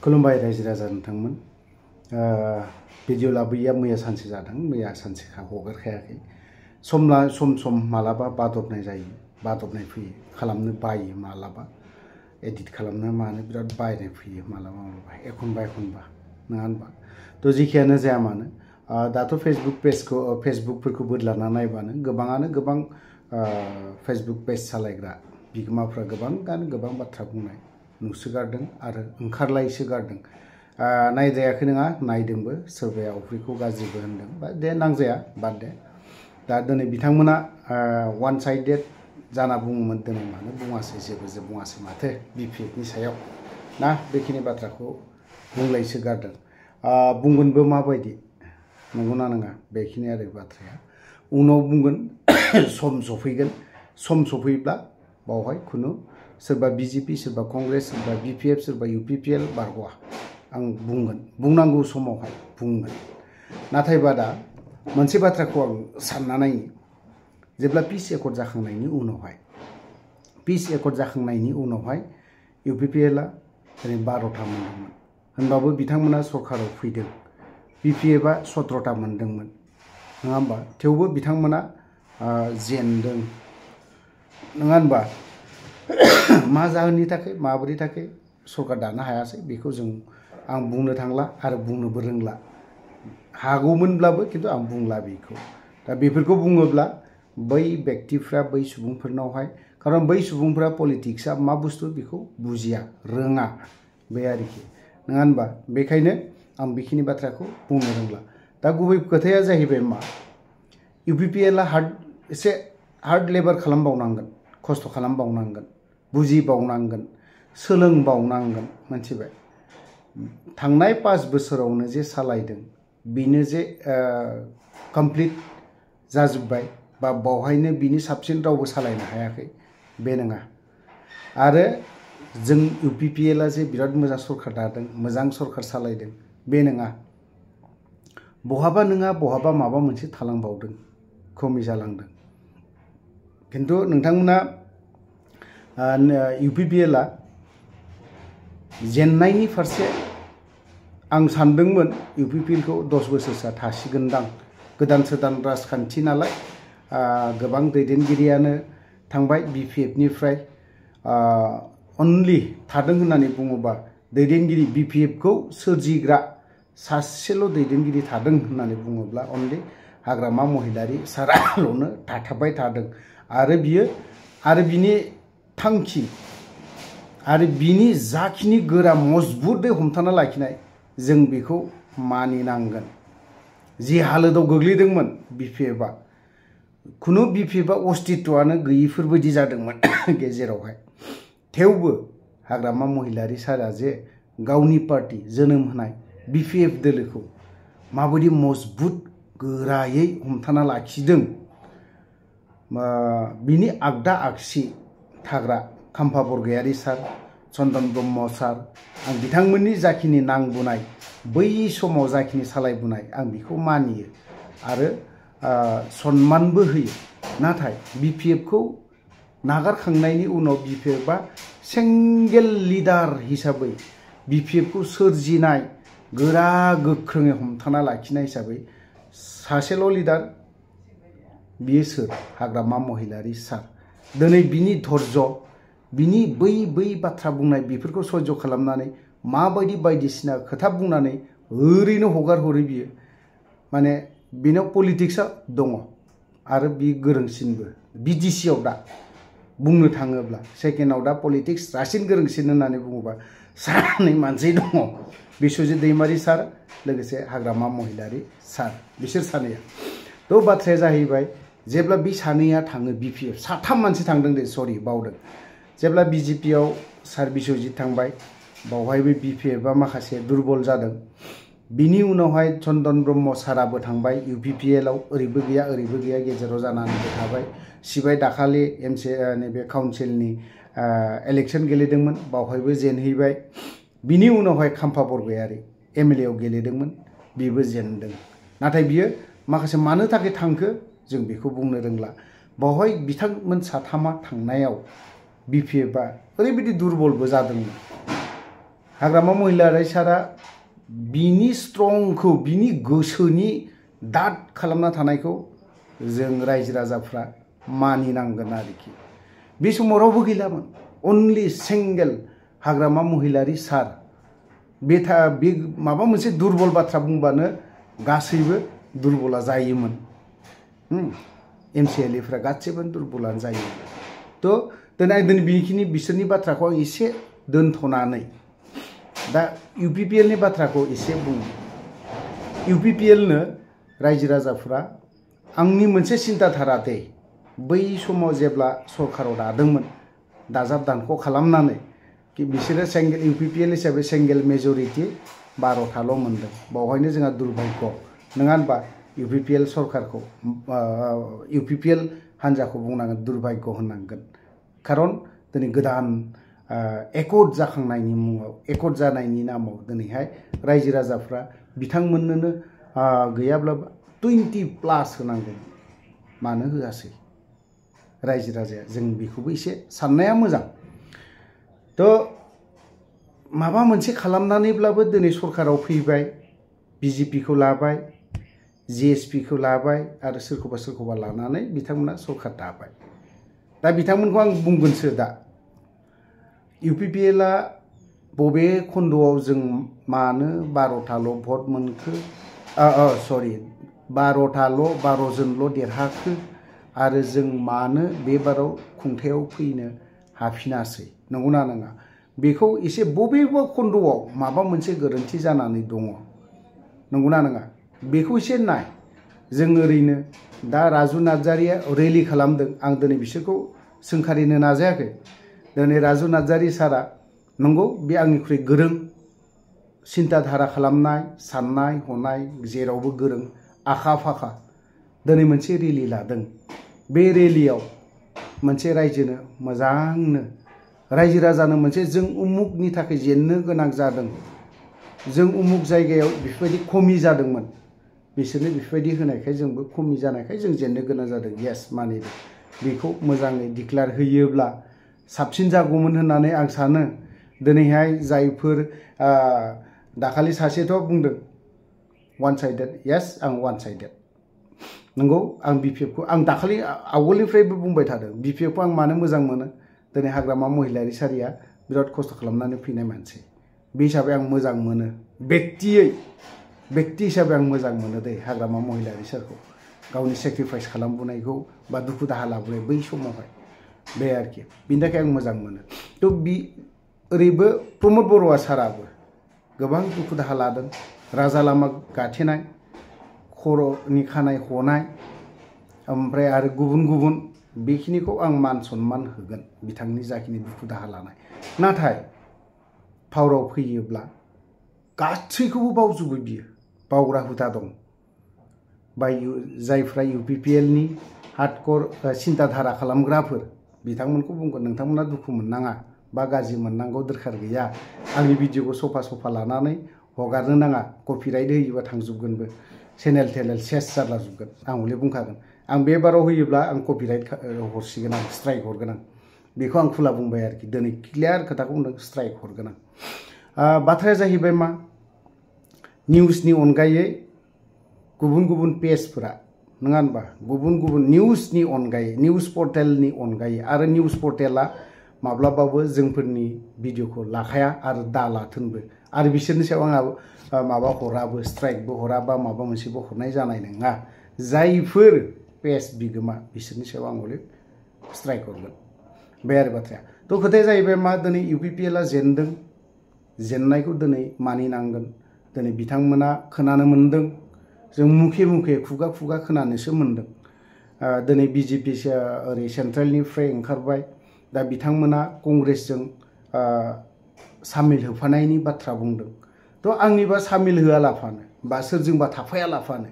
खुलुमबाय रायजो राजा नोंथांमोन भिडिअ लाबोयैया मैया सानसे जादों मैया सानसेखा हगारखायाखै सम मालाबा बादबनाय जायो बादबनाय फैयो खालामनो बायो मालाबा एडिट खालामनो मानो बिराद बायनाय फैयो मालाबा एखनबा नङा होनबा तो जिखियानो जाया मानो दाथ' फेसबुकफोरखौ बोदलाना नायबानो गोबाङानो गोबां फेसबुक पेज सालायग्रा बिगोमाफ्रा गोबां बाथ्रा बुंनाय नुसोगारदों आरो ओंखारलायसोगारदों नायजायाखै नङा नायदोंबो सोरबाया अफ्रिखौ गाज्रिबो होनदों बा दे नांजाया बाद दे दा दिनै बिथांमोना वान साइडेड जाना बुङोमोन दिनै मानो बुङासै जेबो बुङासै माथो बिपिएफनि सायाव ना बेखिनि बाथ्राखौ बुंलायसोगारदों बुंगोनबो माबायदि नंगौना नङा बेखिनि आरो बाथ्राया उनाव बुंगोन सम सफैब्ला बावहाय खुनु सोरबा बिजेपि सोरबा कंग्रेस सोरबा बिपिएफ सोरबा इउपिपिएल बारग'आ आं बुंगोन बुंनांगौ समावहाय बुंगोन नाथायबा दा मोनसे बाथ्राखौ आं सानना नायो जेब्ला पिस एकर्ड जाखांनायनि उनावहाय इउपिपिएलआ ओरैनो 12था मोनदोंमोन होनबाबो बिथांमोना सरकाराव फैदों बिपिएफआ 17था मोनदोंमोन नङा होमबा थेवबो बिथांमोना जेनदों नङा होनबा मा जाहोननि थाखाय माबोरै थाखाय सरकार दानो हायासै बेखौ आं बुंनो थांला आरो बुंनोबो रोंला हागौमोनब्लाबो खिन्थु आं बुंला बेखौ दा बेफोरखौ बुङोब्ला बै व्यक्तिफ्रा बै सुबुंफोरनावहाय खारन बै सुबुंफ्रा पलिटिक्सआ मा बुस्थु बेखौ बुजिया रोङा बे आरोखि नङा होनबा बेखायनो आं बेखिनि बाथ्राखौ बुंनो रोंला दा गुबै खोथाया जाहैबाय मा इउपिपिएलआ एसे हार्ड लेबार खालामबावनांगोन खस्थ' खालामबावनांगोन बुजिबावनांगोन सोलोंबावनांगोन मोनथिबाय थांनाय 5 बोसोरावनो जे सालायदों बिनो जे कमप्लिट जाजोब्बाय बा बावहायनो बिनि साबसिन रावबो सालायनो हायाखै बे नङा आरो जों इउपिपिएलआ जे बिराद मोजां सरकार दादों मोजां सरकार सालायदों बे नङा बहाबा माबा मोनसे थालांबावदों खमि जालांदों खिन्थु नोंथांमोना इउपिपिएलआ जेननायनि फारसे आं सानदोंमोन इउपिपिएलखौ 10 बोसोरसो थासिगोनदां गोदान राजखान्थि नालाय गोबां दैदेनगिरियानो थांबाय बिपिएफनिफ्राय अनलि थादों होननानै बुङोबा दैदेनगिरि बिपिएफखौ सोरजिग्रा सासेल' दैदेनगिरि थादों होननानै बुङोब्ला अनलि हाग्रामा महिलारि साराल'नो थाथाबबाय थादों आरो बिनि थांखि आरो बिनि जाखिनि गोरा मजबुतै हमथाना लाखिनाय जों बेखौ मानिनांगोन जि हालोदाव गोग्लैदोंमोन बिपिएफआ खुनु बिपिएफआ अस्तित्वआनो गैयिफोर बायदि जादोंमोन गेजेरावहाय थेवबो हाग्रामा महिलारि सारा जे गावनि पार्टी जोनोम होनाय बिपिएफ दोलोखौ माबायदि मजबुत गोरायै हमथाना लाखिदों बिनि आगदा आगसि थाग्रा खाम्फा बरगयारी सार चन्दन ब्रह्म सार आं बिथांमोननि जाखिनि नांबोनाय बै समाव जाखिनि सालायबोनाय आं बेखौ मानियो आरो सन्मानबो होयो नाथाय बिपिएफखौ नागारखांनायनि उनाव बिपिएफआ सिंगेल लिडार हिसाबै बिपिएफखौ सोरजिनाय गोरा गोख्रोङै हमथाना लाखिनाय हिसाबै सासेल' लिडार बियो सोर हाग्रामा महिलारि सार दिनै बिनि धर्ज बिनि बै बाथ्रा बुंनाय बेफोरखौ सह्य खालामनानै माबायदि बायदिसिना खोथा बुंनानै ओरैनो हगारहरो बियो माने बेनाव पलिटिक्सआ दङ आरो बि गोरोंसिनबो बिडिसिआव दा बुंनो थाङोब्ला सेकेन्डआव दा पलिटिक्स रासिन गोरोंसिन होननानै बुङोबा सानै मानसि दङ बिश्वजित दैमारि सार लोगोसे हाग्रामा महिलारि सार बिसोर सानैया थ' बाथ्राया जाहैबाय जेब्ला बि सानैया थाङो बिपिएफ 3 मानसि थांदों दे सरि बावदों जेब्ला बिजेपिआव सार बिश्वजित थांबाय बावहायबो बिपिएफआ माखासे दुरबल जादों बिनि उनावहाय चन्दन ब्रह्म साराबो थांबाय इउपिपिएलआव ओरैबो गैया गेजेराव जानानै थाबाय सिबाय दाखालि नैबे काउन्सिलनि इलेक्सन गेलेदोंमोन बावहायबो जेनहैबाय बिनि उनावहाय खाम्फा बरगयारी एमएलएआव गेलेदोंमोन बेबो जेनदों नाथाय बियो माखासे मानो थाखाय थांखो जों बेखौ बुंनो रोंला बावहाय बिथांमोन 3 थांनायाव बिपिएफआ ओरैबायदि दुरबलबो जादोंमोन हाग्रामा महिलारि सारा बिनि स्ट्रंखौ बिनि गोसोनि दाद खालामना थानायखौ जों रायजो राजाफ्रा मानिनांगोन आरोखि। बे समाव रावबो गैलामोन, अनलि सिंगेल हाग्रामा महिलारि सार। बे माबा मोनसे दुरबल बाथ्रा बुंबानो गासैबो दुरबला जायोमोन। MCLA गासैबो दुरबलानो जायोमोन। थ' दिनै बेखिनि बिसोरनि बाथ्राखौ आं एसे दोनथ'नानै दा UPPL नि बाथ्राखौ एसे बुङो। UPPL नो रायजो राजाफ्रा आंनि मोनसे सिन्ताधारा दे, बै समाव जेब्ला सरकाराव दादोंमोन दाजाब दानख' खालामनानै कि बिसोरो सिंगेल UPPL हिसाबै सिंगेल मेजरिटि 12थाल' मोनदों। बावहायनो जोंहा दुर्भाग्य नङा होनबा? UPPL सरकारखौ UPPL हान्जाखौ बुंनांगोन दुर्भाग्य होननांगोन। खारन दिनै गोदान एकर्ड जाखांनायनि मुङाव, एकर्ड जानायनि नामाव दिनैहाय रायजो राजाफ्रा बिथांमोननो गैयाब्लाबो 20+ होनांगोन। मानो होआसै रायजो राजाया? जों बेखौबो एसे साननाया मोजां। थ' माबा मोनसे खालामनानैब्लाबो दिनै सरकाराव फैबाय, BJP खौ लाबाय, GSP खौ लाबाय आरो सोरखौबा लानानै बिथांमोना सरकार दाबाय। दा बिथांमोनखौ आं बुंगोनसो दा UPPL आ बबे खन्दआव जों मानो 12थाल' भट मोनखो? सरि 12 जनल' देरहाखो आरो जों मानो बे बाराव खुंथायाव फैनो हाफिनासै? नंगौना नङा? बेखौ एसे बबेबा खन्दआव माबा मोनसे गोरोन्थि जानानै दङ। नंगौना नङा? बेखौ एसे नाय। जों ओरैनो दा राजु नार्जारिया रेलि खालामदों, आं दिनै बिसोरखौ सोंखारिनो नाजायाखै। दिनै राजु नार्जारि सारा नंगौ बे आंनिख्रुइ गोरों, सिन्ताधारा खालामनाय, साननाय हनाय जेरावबो गोरों, आखा फाखा। दिनै मोनसे रेलि लादों। बे रेलियाव मोनसे रायजोनो मोजांनो रायजो राजानो मोनसे जों उमुकनि थाखाय जेननो गोनां जादों, जों उमुक जायगायाव बेफोरबायदि खमि जादोंमोन, बिसोरनो बेफोरबायदि होनायखाय जोंबो खमि जानायखाय जों जेननो गोनां जादों। येस मानिदों। बेखौ मोजाङै डिक्लेयार होयोब्ला साबसिन जागौमोन होननानै आं सानो। दिनैहाय जायफोर दाखालि सासेथ' बुंदों वान साइडेड। येस आं वान साइडेड। नंगौ आं BPF खौ आं दाखालि आवगोलनिफ्रायबो बुंबाय थादों। BPF खौ आं मानो मोजां मोनो? दिनै हाग्रामा महिलारि सारिया बिराद खस्थ' खालामनानै फैनाय मानसि। बे हिसाबै आं मोजां मोनो। व्यक्ति हिसाबै आं मोजां मोनो दे हाग्रामा महिलारि सारखौ। गावनि सेक्रिफाइस खालामबोनायखौ बा दुखु दाहा लाबोनाय बै समावहाय बे आरोखि। बिनि थाखाय आं मोजां मोनो। थ' ओरैबो प्रमद बर'आ साराबो गोबां दुखु दाहा लादों। राजा लामा गाथेनाय, खर'नि खानाय हनाय, ओमफ्राय आरो गुबुन बेखिनिखौ आं मान सन्मान होगोन बिथांनि जाखिनि दुखु दाहा लानाय। नाथाय पावाराव फैयोब्ला गासैखौबो बावजोबो बियो। बावग्रा हुदा दं। बा जायफ्रा UPPL नि हार्डकर सिन्ताधारा खालामग्राफोर बिथांमोनखौ बुंगोन नोंथांमोना दुखु मोननाङा बा गाज्रि मोननांगौ दरखार गैया। आंनि भिडिअखौ सफा लानानै हगारनो नाङा। कपिराइट होयोबा थांजोबगोनबो। चेनेल सेस जालाजोबगोन। आं हले बुंखागोन। आं बे बाराव होयोब्ला आं कपिराइट हरसिगोन, आं स्ट्राइक हरगोन आं। बेखौ आं खुला बुंबाय आरोखि। दिनै क्लियार खोथाखौ बुंदों, स्ट्राइक हरगोन आं। बाथ्राया जाहैबाय मा? निउसनि अनगायै गुबुन पेजफोरा नङा होनबा? गुबुन निउसनि अनगायै, निउस पर्टेलनि अनगायै, आरो निउस पर्टेला माब्लाबाबो जोंफोरनि भिडिअखौ लाखाया आरो दा लाथोंबो। आरो बिसोरनि सायाव आंहा माबा हराबो, स्ट्राइकबो हराबा माबा मोनसेबो हरनाय जानाय नङा। जायफोर पेज बिगोमा बिसोरनि सायाव आं हले स्ट्राइक हरगोन। बे आरो बाथ्राया। थ' खोथाया जाहैबाय मा? दिनै UPPL आ जेनदों। जेननायखौ दिनै मानिनांगोन। दिनै बिथांमोना खोनानो मोन्दों, जों मुखे खुगा खोनानोसो मोन्दों। दिनै BJP ओरै सेन्ट्रेलनिफ्राय ओंखारबाय। दा बिथांमोना कंग्रेसजों सामिल होफानायनि बाथ्रा बुंदों। थ' आंनिबा सामिल होआलाफानो बा सोरजोंबा थाफायालाफानो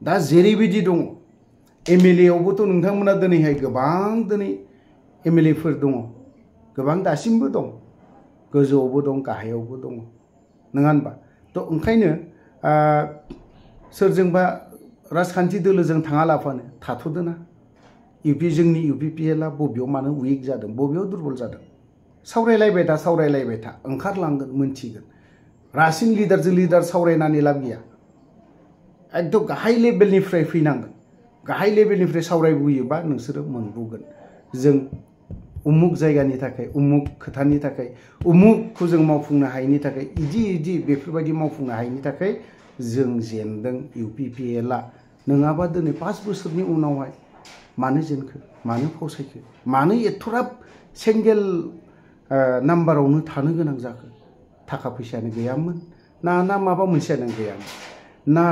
दा जेरैबायदि दङ MLA आवबोथ' नोंथांमोना दिनैहाय गोबां MLA फोर दङ। गोबां दासिमबो दं। गोजौआवबो दं, गाहायावबो दङ। नङा होनबा? थ' ओंखायनो सोरजोंबा राजखान्थि दोलोजों थाङालाफानो थाथ'दोना। जोंनि UPPL आ बबेयाव मानो उइक जादों, बबेयाव दुरबल जादों? सावरायलायबाय था ओंखारलांगोन मोनथिगोन रासिन लिडारजों लिडार सावरायनानै लाब गैया एकदम गाहाय लेभेलनिफ्राय फैनांगोन गाहाय लेभेलनिफ्राय सावरायबोयोबा नोंसोरो मोनबोगोन जों उमुक जायगानि थाखाय उमुक खोथानि थाखाय उमुकखौ जों मावफुंनो हायैनि थाखाय इदि बेफोरबायदि मावफुंनो हायैनि थाखाय जों जेनदों UPPLआ नङाबा दिनै 5 बोसोरनि उनावहाय मानो जेनखो मानो फावसायखो मानो एथराब सिंगेल नाम्बारावनो थानो गोनां जाखो थाखा फैसायानो गैयामोन ना माबा मोनसेयानो गैयामोन ना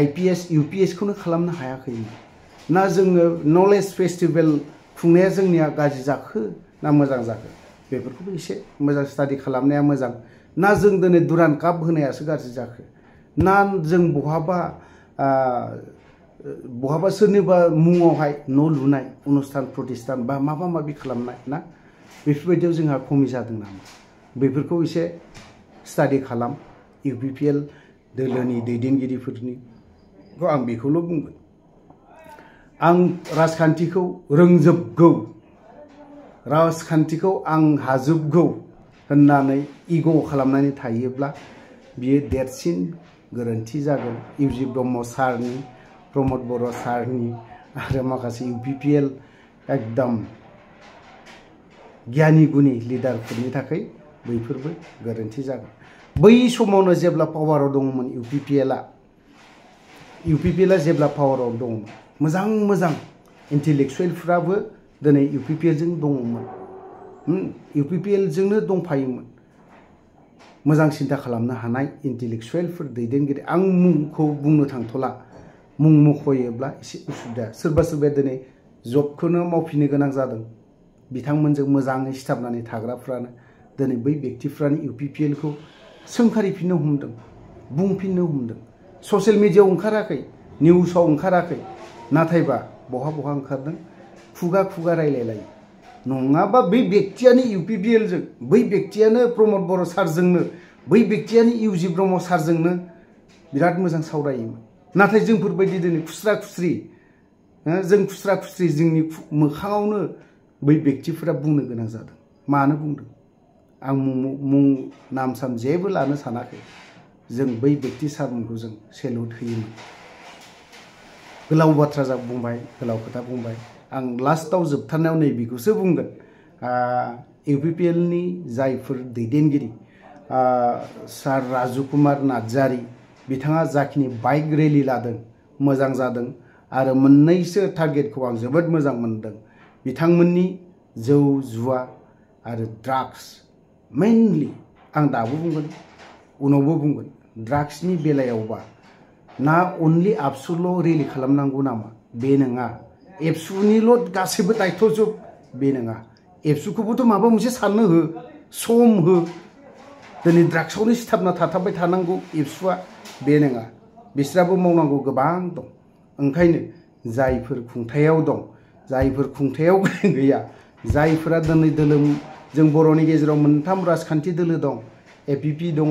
IPS UPS खौनो खालामनो हायाखैमोन ना जोङो नलेज फेस्टिभेल खुंनाया जोंनिया गाज्रि जाखो ना मोजां जाखो बेफोरखौबो एसे मोजां स्टाडि खालामनाया मोजां ना जों दिनै दुरान काप होनायासो गाज्रि जाखो ना जों बहाबा सोरनिबा मुङावहाय न' लुनाय अनुष्ठान प्रतिष्ठान बा माबा माबि खालामनाय ना बेफोरबायदियाव जोंहा खमि जादों नामा बेफोरखौ एसे स्टाडि खालाम UPPL दोलोनि दैदेनगिरिफोरनिखौ आं बेखौल' बुंगोन आं राजखान्थिखौ रोंजोबगौ राजखान्थिखौ आं हाजोबगौ होननानै इग' खालामनानै थायोब्ला बियो देरसिन गोरोन्थि जागोन UG ब्रह्म सारनि प्रमद बर' सारनि आरो माखासे UPPL एकदम गियानि गुनि लिडारफोरनि थाखाय बैफोरबो गोरोन्थि जागोन बै समावनो जेब्ला पावाराव दङमोन UPPLआ जेब्ला पावाराव दङमोन मोजां इन्टेलेक्सुवेलफ्राबो दिनै UPPL जों दङमोन UPPL जोंनो दंफायोमोन मोजां सिन्था खालामनो हानाय इन्टेलेक्सुवेलफोर दैदेनगिरि आं मुंखौ बुंनो थांथ'ला मुं मख'योब्ला एसे उसुबिदा सोरबा दिनै जबखौनो मावफिननो गोनां जादों बिथांमोनजों मोजाङै सिथाबनानै थाग्राफ्रानो दिनै बै व्यक्तिफ्रानो UPPLखौ सोंखारिफिननो हमदों बुंफिननो हमदों ससियेल मिडियायाव ओंखाराखै निउसाव ओंखाराखै नाथायबा बहा ओंखारदों खुगा रायलायलायो नङाबा बै व्यक्तियानो UPPLजों बै व्यक्तियानो प्रमद बर' सारजोंनो बै व्यक्तियानो UG ब्रह्म सारजोंनो बिराद मोजां सावरायोमोन नाथाय जोंफोरबायदि दिनै खुस्रा खुस्रि जोंनि मोखाङावनो बै व्यक्तिफोरा बुंनो गोनां जादों मानो बुंदों आं मुं नाम साम जेबो लानो सानाखै जों बै व्यक्ति सारमोनखौ जों सेलुट होयोमोन गोलाव बाथ्रा बुंबाय गोलाव खोथा बुंबाय आं लास्टआव जोबथारनायाव नैबेखौसो बुंगोन UPPLनि जायफोर दैदेनगिरि सार राजु कुमार नार्जारी बिथाङा जाखिनि बाइक रेलि लादों मोजां जादों आरो मोननैसो टारगेटखौ आं जोबोद मोजां मोनदों बिथांमोननि जौ जुवा आरो ड्राग्स मेनलि आं दाबो बुंगोन उनावबो बुंगोन ड्राग्सनि बेलायावबा ना अनलि आबसुल' रेलि खालामनांगौ नामा बे नङा एबसुनिल' गासैबो दायित्वजोब बे नङा एबसुखौबोथ' माबा मोनसे साननो हो सम हो दिनै ड्राग्सआवनो सिथाबना थाथाबबाय थानांगौ एबसुआ बे नङा बिस्राबो मावनांगौ गोबां दं ओंखायनो जायफोर खुंथायाव दं जायफोर खुंथायाव गैया जायफोरा दिनै दोलो जों बर'नि गेजेराव मोनथाम राजखान्थि दोलो दं APP दङ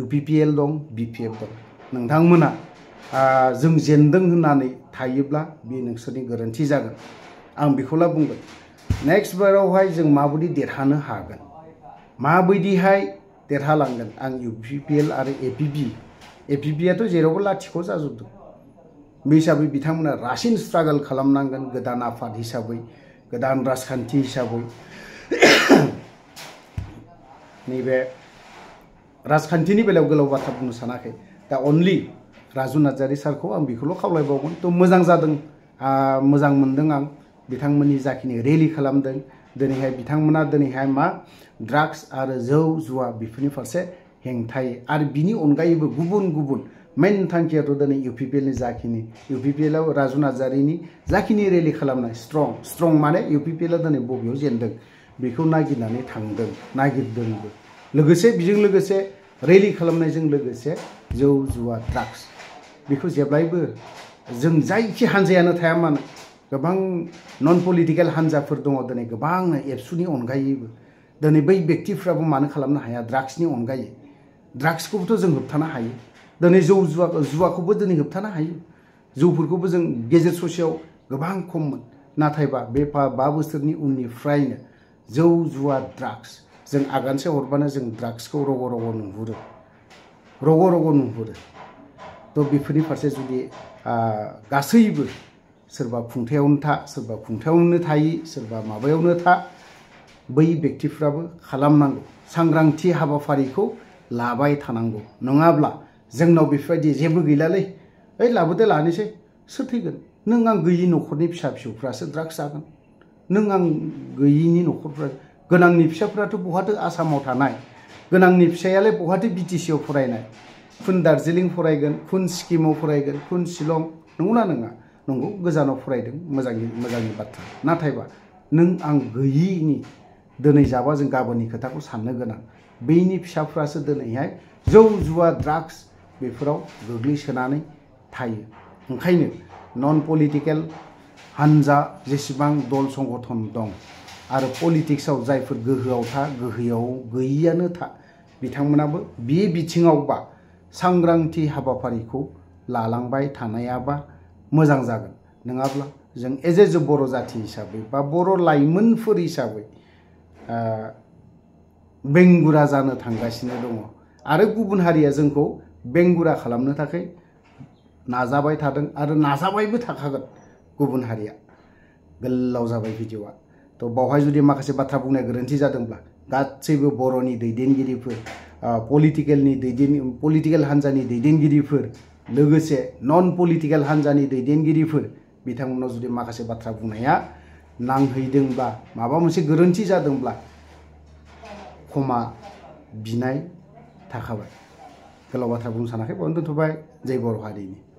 UPPL दं BPF दं नोंथांमोना जों जेनदों होननानै थायोब्ला बे नोंसोरनि गोरोन्थि जागोन आं बेखौला बुंगोन नेक्स्ट बारावहाय जों माबायदि देरहानो हागोन माबायदिहाय देरहालांगोन आं UPPL आरो APPआथ' जेरावबो लाथिख' जाजोबदों बे हिसाबै बिथांमोना रासिन स्ट्रागल खालामनांगोन गोदान आफाद हिसाबै गोदान राजखान्थि हिसाबै नैबे राजखान्थिनि बेलायाव गोलाव बाथ्रा बुंनो सानाखै दा अनलि राजु नार्जारी सारखौ आं बेखौल' खावलायबावगोन थ' मोजां जादों मोजां मोनदों आं बिथांमोननि जाखिनि रेलि खालामदों दिनैहाय बिथांमोना दिनैहाय मा ड्राग्स आरो जौ जुवा बेफोरनि फारसे हेंथायै आरो बिनि अनगायैबो गुबुन मेन थांखियाथ' दिनै UPPLनि जाखिनि UPPLआव राजु नार्जारीनि जाखिनि रेलि खालामनाय स्ट्रं माने UPPLआ दिनै बबेयाव जेनदों बेखौ नागिरनानै थांदों नागिरदोंबो लोगोसे बेजों लोगोसे रेलि खालामनायजों लोगोसे जौ जुवा ड्राग्स बेखौ जेब्लायबो जों जायखि हान्जायानो थाया मानो गोबां नन पलिटिकेल हान्जाफोर दङ दिनै गोबांनो एबसुनि अनगायैबो दिनै बै व्यक्तिफ्राबो मानो खालामनो हाया ड्राग्सनि अनगायै ड्राग्सखौबोथ' जों होबथानो हायो दिनै जौ जुवाखौबो दिनै होबथानो हायो जौफोरखौबो जों गेजेर ससेयाव गोबां खममोन नाथायबा बे 5 बोसोरनि उननिफ्रायनो जौ जुवा ड्राग्स जों आगानसे हरबानो जों ड्राग्सखौ रग' रग' नुहुरो थ' बेफोरनि फारसे जुदि गासैबो सोरबा खुंथायावनो था सोरबा खुंथायावनो थायि सोरबा माबायावनो था बै व्यक्तिफ्राबो खालामनांगौ सांग्रांथि हाबाफारिखौ लाबाय थानांगौ नङाब्ला जोंनाव बेफोरबायदि जेबो गैलालै ओइ लाबोदो लानोसै सोर थैगोन नों आं गैयि न'खरनि फिसा फिसौफ्रासो ड्राग्स जागोन नों आं गैयिनि न'खरफ्रा गोनांनि फिसाफ्राथ' बहाथो आसामाव थानाय गोनांनि फिसायालाय बहाथो बिटिसिआव फरायनाय खुन दार्जिलिं फरायगोन खुन सिक्किमाव फरायगोन खुन शिलं नंगौना नङा नंगौ गोजानाव फरायदों मोजांनि बाथ्रा नाथायबा नों आं गैयिनि दिनै जाबा जों गाबोननि खोथाखौ साननो गोनां बैनि फिसाफ्रासो दिनैहाय जौ जुवा ड्राग्स बेफोराव गोग्लैसोनानै थायो ओंखायनो नन पलिटिकेल हानजा जेसेबां दल संगठन दं आरो पलिटिक्सआव जायफोर गोहोआव गैयियानो था बिथांमोनाबो बे बिथिङावबा सांग्रांथि हाबाफारिखौ लालांबाय थानायाबा मोजां जागोन नङाब्ला जों एज ए बर' जाथि हिसाबै बा बर' लाइमोनफोर हिसाबै बेंगुरा जानो थांगासिनो दङ आरो गुबुन हारिया जोंखौ बेंगुरा खालामनो थाखाय नाजाबाय थादों आरो नाजाबायबो थाखागोन गुबुन हारिया गोलाव जाबाय भिडिअआ थ' बावहाय जुदि माखासे बाथ्रा बुंनाय गोरोन्थि जादोंब्ला गासैबो बर'नि दैदेनगिरिफोर पलिटिकेल हान्जानि दैदेनगिरिफोर लोगोसे नन पलिटिकेल हान्जानि दैदेनगिरिफोर बिथांमोनाव जुदि माखासे बाथ्रा बुंनाया नांहैदोंब्ला माबा मोनसे गोरोन्थि जादोंब्ला क्षमा बिनाय थाखाबाय गोलाव बाथ्रा बुंनो सानाखै बावनो दोनथ'बाय जय बर' हारिनि